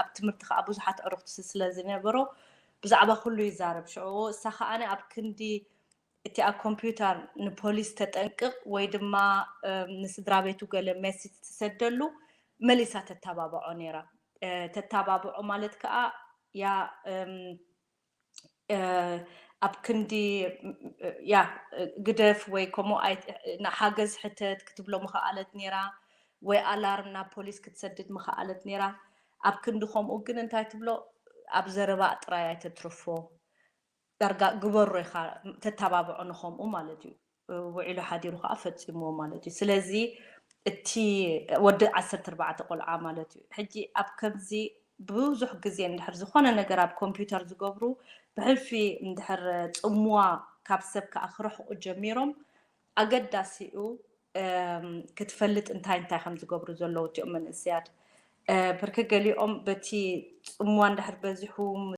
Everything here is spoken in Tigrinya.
ኣብ ትምህርቲ ከዓ ብዙሓት ዕሩኽቲ ስለ ዝነበሮ ብዛዕባ ኩሉ ይዛረብ። ሽዑ እሳ ከዓ ኣብ ክንዲ እቲ ኣብ ኮምፒውተር ንፖሊስ ተጠንቅቕ ወይ ድማ ንስድራ ቤቱ ገለ ሜሴጅ ትሰደሉ መሊሳ ተተባብዖ ነይራ። ተተባብዖ ማለት ከዓ ያ ኣብ ክንዲ ያ ግደፍ ወይ ከምኡ ሓገዝ ሕተት ክትብሎ ምኸኣለት ነይራ፣ ወይ ኣላርም ናብ ፖሊስ ክትሰድድ ምኸኣለት ነይራ። ኣብ ክንዲ ከምኡ ግን እንታይ ትብሎ፣ ኣብ ዘረባ ጥራይ ኣይተትርፎ፣ ዳርጋ ግበሮ ኢኻ፣ ተተባብዖ ንኸምኡ ማለት እዩ። ውዒሉ ሓዲሩ ከዓ ፈፂምዎ ማለት እዩ። ስለዚ እቲ ወዲ ዓሰርተ ኣርባዕተ ቆልዓ ማለት እዩ። ሕጂ ኣብ ከምዚ ብዙሕ ግዜ እንድሕር ዝኾነ ነገር ኣብ ኮምፒውተር ዝገብሩ ብሕልፊ እንድሕር ፅምዋ ካብ ሰብ ከዓ ክርሕቁ ጀሚሮም ኣገዳሲኡ ክትፈልጥ እንታይ እንታይ ከም ዝገብሩ ዘለዉ እቲኦም መንእሰያት። ብርክ ገሊኦም በቲ ፅምዋ እንድሕር በዚሑ